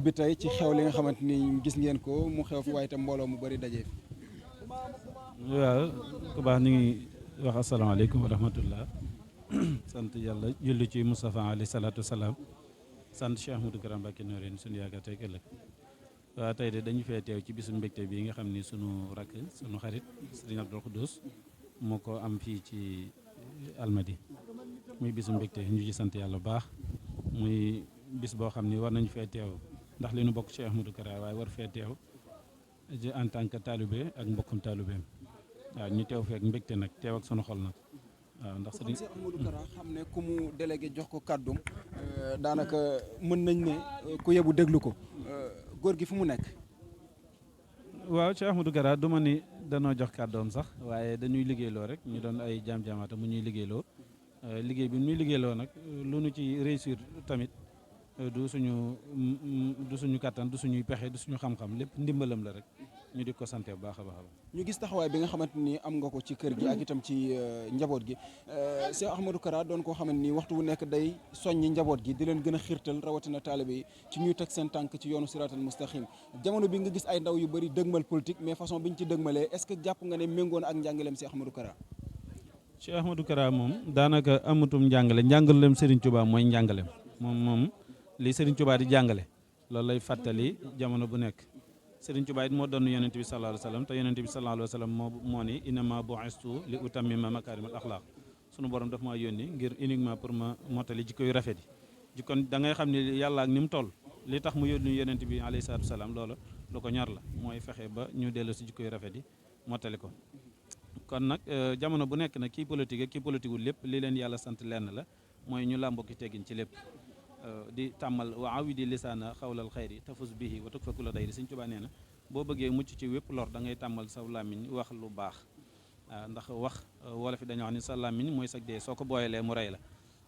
bi tey ci xew li nga xamante ni gis ngeen ko mu xew fi waaye itam mbooloo mu bari daje fi. waaw ku baax ñu ngi wax asalaamaaleykum wa rahmatullah sant yàlla julli ci Moustapha alayhi salaatu wasalaam sant Cheikh Ahmadou Kara Mbacké Noreyni suñu yaakaar tey ëllëg waaw tey de dañu fee teew ci bisu mbégte bi nga xam ni sunu rakk sunu xarit Serigne Abdou Khoudous moo ko am fii ci Almadi muy bisu mbégte ñu ci sant yàlla bu baax muy bis boo xam ni war nañu fee teew ndax li nu bokk Cheikh Ahmadou Kara waaye war fee teew en tant que talibé ak mbokkum talibéem waaw ñu teew feek mbégte nag teew ak sunu xol nag waaw ndax sëriñ Cheikh Ahmadou Kara xam ne ku mu délégué jox ko kàddum daanaka mën nañ ne ku yebu déglu ko góor gi fu mu nekk. waaw Cheikh Ahmadou Kara du ma ni danoo jox kàddoom sax waaye dañuy liggéeyloo rek ñu doon ay jaam-jaamaata mu ñuy liggéeyloo liggéey bi ñuy liggéeyloo nag lu nu ci réussir tamit du suñu kàttan du suñuy pexe du suñu xam-xam lépp ndimbalam la rek ñu di ko sante bu baax a baax. ñu gis taxawaay bi nga xamante ni am nga ko ci kër gi ak itam ci njaboot gi Cheikh Ahmadou Kara doon koo xamante ni waxtu wu nekk day soññi njaboot gi di leen gën a xiirtal rawatina taalibe yi ci ñuy teg seen tànk ci yoonu siraatal mustaqim jamono bi nga gis ay ndaw yu bëri dëgmal politique mais façon bi ñu ci dëgmalee est-ce que jàpp nga ne méngoon ak njàngaleem Cheikh Ahmadou Kara. Cheikh Ahmadou Kara moom daanaka amatum njàngaleem Serigne Touba mooy njàngaleem moom li Serigne Touba di jàngale loolu lay fàttali jamono bu nekk Serigne Touba it moo doon yonent bi sallallahu alayhi wa sallam te yonent bi sallallahu alayhi wa sallam moo ni innama bu'istu li utammima makarimal axlaaq sunu borom daf maa yónni ngir uniquement pour ma mottali jikko yu rafet yi jikkoon da ngay xam ne yàlla ak ni mu toll li tax mu yónni yonent bi alayhi salaatu wa salaam loola lu ko ñor la mooy fexe ba ñu dellu si jikko yu rafet yi mottali ko kon nag jamono bu nekk nag kii politique ak kii politique wul lépp li leen yàlla sant lenn la mooy ñu làmboo ki teggin ci lépp di tàmmal wa awidi lisaana xawlal xayri tafus bihi wa tukfa kula dayri Sëñ Tuubaa nee na boo bëggee mucc ci wépp lor da ngay tàmmal sa làmmiñ wax lu baax ndax wax wala fi dañoo wax ni sa làmmiñ mooy sag dee soo ko booyalee mu rey la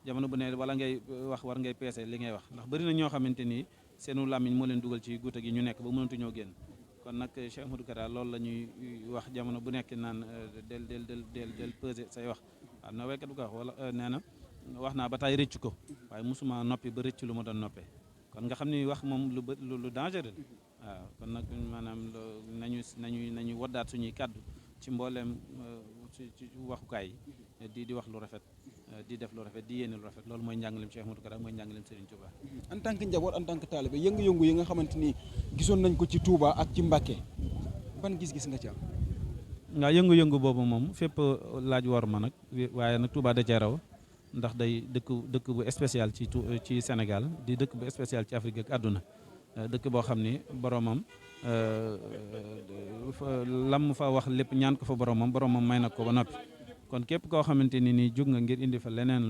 jamono bu ne wala ngay wax war ngay peese li ngay wax ndax bëri na ñoo xamante ni seenu làmmiñ moo leen dugal ci guuta gi ñu nekk ba mënatu ñoo génn kon nag Cheikh Ahmadou Kara loolu la ñuy wax jamono bu nekk naan del peser say wax waaw na waykat bu ko wax wala nee na wax naa ba taay rëcc ko waaye mosuma noppi ba rëcc lu ma doon noppee kon nga xam ni wax moom lu dangereux waaw kon nag maanaam nañu waddaat suñuy kàddu ci mbooleem ci waxukaay yi di wax lu rafet di def lu rafet di yéene lu rafet loolu mooy njàngaleem Cheikh Ahmadou Kara mooy njàngaleem Serigne Touba. en tant que njaboot en tant que taalibe yëngu-yëngu yi nga xamante ni gisoon nañ ko ci Touba ak ci Mbacké ban gis-gis nga ci am. waaw yëngu-yëngu boobu moom fépp laaj war ma nag waaye nag Touba da cee raw ndax day dëkk bu spécial ci Sénégal di dëkk bu spécial ci Afrique ak àdduna dëkk boo xam ni boromam lam fa wax lépp ñaan ko fa boromam may na ko ba noppi kon képp koo xamante ni nii jóg nga ngir indi fa leneen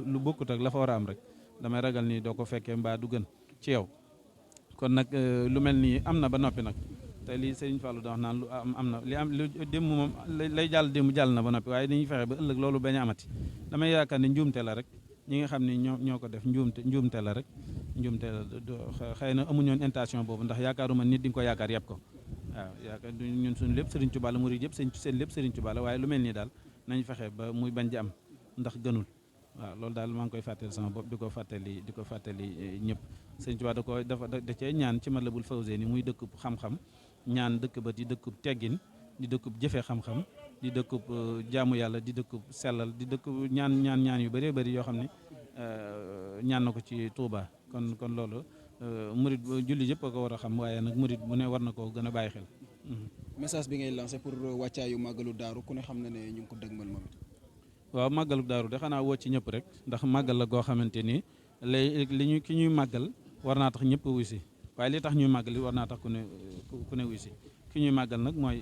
lu bokkut ak la fa war a am rek damay ragal ni doo ko fekkee mbaa du gën ci yow kon nag lu mel nii am na ba noppi nag te li Serigne Fallou da wax naan lu am na li am lu démb moom lay jàll démb jàll na ba noppi waaye dañuy fexe ba ëllëg loolu bañ a amati damay yaakaar ne njuumte la rek ñi nga xam ne ñoo ko def njuumte la rek njuumte la xëy na amuñoon intention boobu ndax yaakaaruma nit di nga ko yaakaar yëpp ko waaw yaakaar ñun suñu lépp Serigne Touba la murid yëpp seen lépp Serigne Touba la waaye lu mel nii daal nañ fexe ba muy bañ di am ndax gënul waaw loolu daal maa ngi koy fàttali sama bopp di ko fàttali ñëpp Serigne Touba da cee ñaan ci Matlabul Fawzayni muy dëkkub xam-xam ñaan dëkk ba di dëkkub teggin di dëkkub jëfe xam-xam di dëkkub jaamu yàlla di dëkkub sellal di dëkkub ñaan yu bëree bëri yoo xam ne ñaan na ko ci Touba kon loolu murid julli yëpp a ko war a xam waaye nag murid bu ne war na koo gën a bàyyi xel. message bi ngay lancé pour wàccaayu màggalu daaru ku ne xam na ne ñu ngi ko dëgmal moom it. waaw màggalu daaru de xanaa woo ci ñëpp rek ndax màggal la goo xamante ni ki ñuy màggal war naa tax ñëpp wuy si waaye li tax ñuy màggal war naa tax ku ne wuy si ki ñuy màggal nag mooy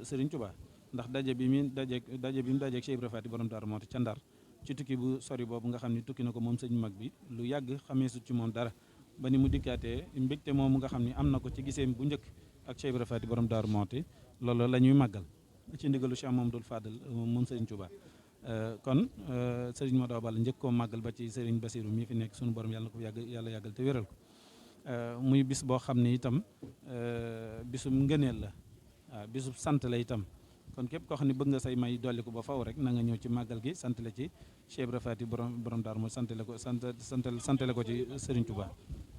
Serigne Touba ndax daje bi mu dajeeg Cheikh Ibra Faty borom Daaru Muxti ca Ndar ci tukki bu sori boobu nga xam ne tukki na ko moom sëñ mag bi lu yàgg xamee su ci moom dara ba ni mu dikkaatee mbégte moomu nga xam ne am na ko ci giseem bu njëkk ak Cheikh Ibra Faty borom Daaru Muxti loolu la ñuy màggal ci ndigalu Cheikh Mamadou Fadal moom Serigne Touba kon Serigne Modou Balla njëkk koo màggal ba ci Serigne Bassirou mii fi nekk sunu borom yàlla na ko yàlla yàggal te wéral ko muy bis boo xam ne itam bisum ngëneel la waaw bisub sant la itam kon képp koo xam ne bëgg nga say may dolli ko ba faw rek na nga ñëw ci màggal gi sant la ci Cheikh Ibra Faty borom Daaru Muxti santale ko ci Serigne Touba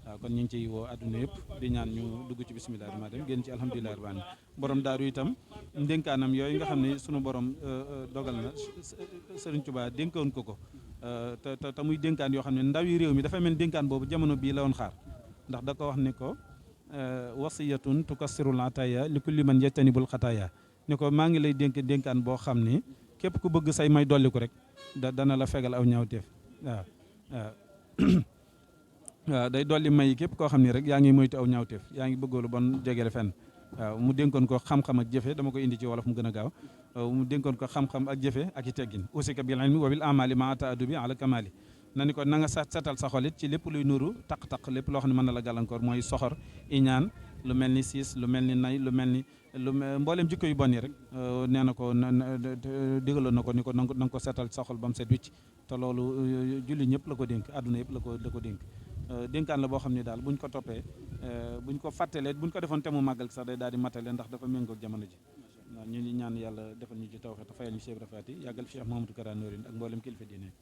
waaw kon ñu ngi ciy woo adduna yëpp di ñaan ñu dugg ci bisimilah rahmaani rahiim génn ci alhamdulilah rabbil alamin borom daaru itam ndénkaanam yooyu nga xam ne sunu borom dogal na Serigne Touba dénkoon ko te muy dénkaan yoo xam ne ndaw yi réew mi dafa mel dénkaan boobu jamono bii la woon xaar ndax da ko wax ni ko wasiyatun tukassirul ataya li kulli man yajtanibul xataaya ni ko maa ngi lay dénkaan boo xam ni képp ku bëgg say may dolli ko rek dana la fegal aw ñaawteef waaw waaw day dolli may képp koo xam ni rek yaa ngi moytu aw ñaawteef yaa ngi bëggoolu bon jegele fenn waaw mu dénkoon ko xam-xam ak jëfe dama ko indi ci wolof mu gën a gaaw mu dénkoon ko xam-xam ak jëfe ak i teggin usika bil ilmi wa bil amali ma ta'addubi ala kamali na ni ko na nga setal sa xolit ci lépp luy nuru taq-taq lépp loo xam ne mën na la gàllankoor mooy soxor iñaan lu mel ni siis lu mel ni nay lu mel ni mboolem jikko yu bon yi rek nee na ko digaloon na ko ni ko na nga ko setal sa xol ba mu set wicc te loolu julli ñëpp la ko dénk àdduna yëpp la ko dénk dénkaan la boo xam ne daal buñ ko toppee buñ ko fàttalee buñ ko defoon te mu màggal sax day daal di matale ndax dafa méngoog jamono ji waaw ñu ngi ñaan yàlla defal ñu ci tawfeex te fayal ñu Cheikh Rafati yàggal Cheikh Mouhamadou Kara Noreyni ak mboolem kilifa diine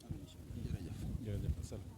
jërëjëf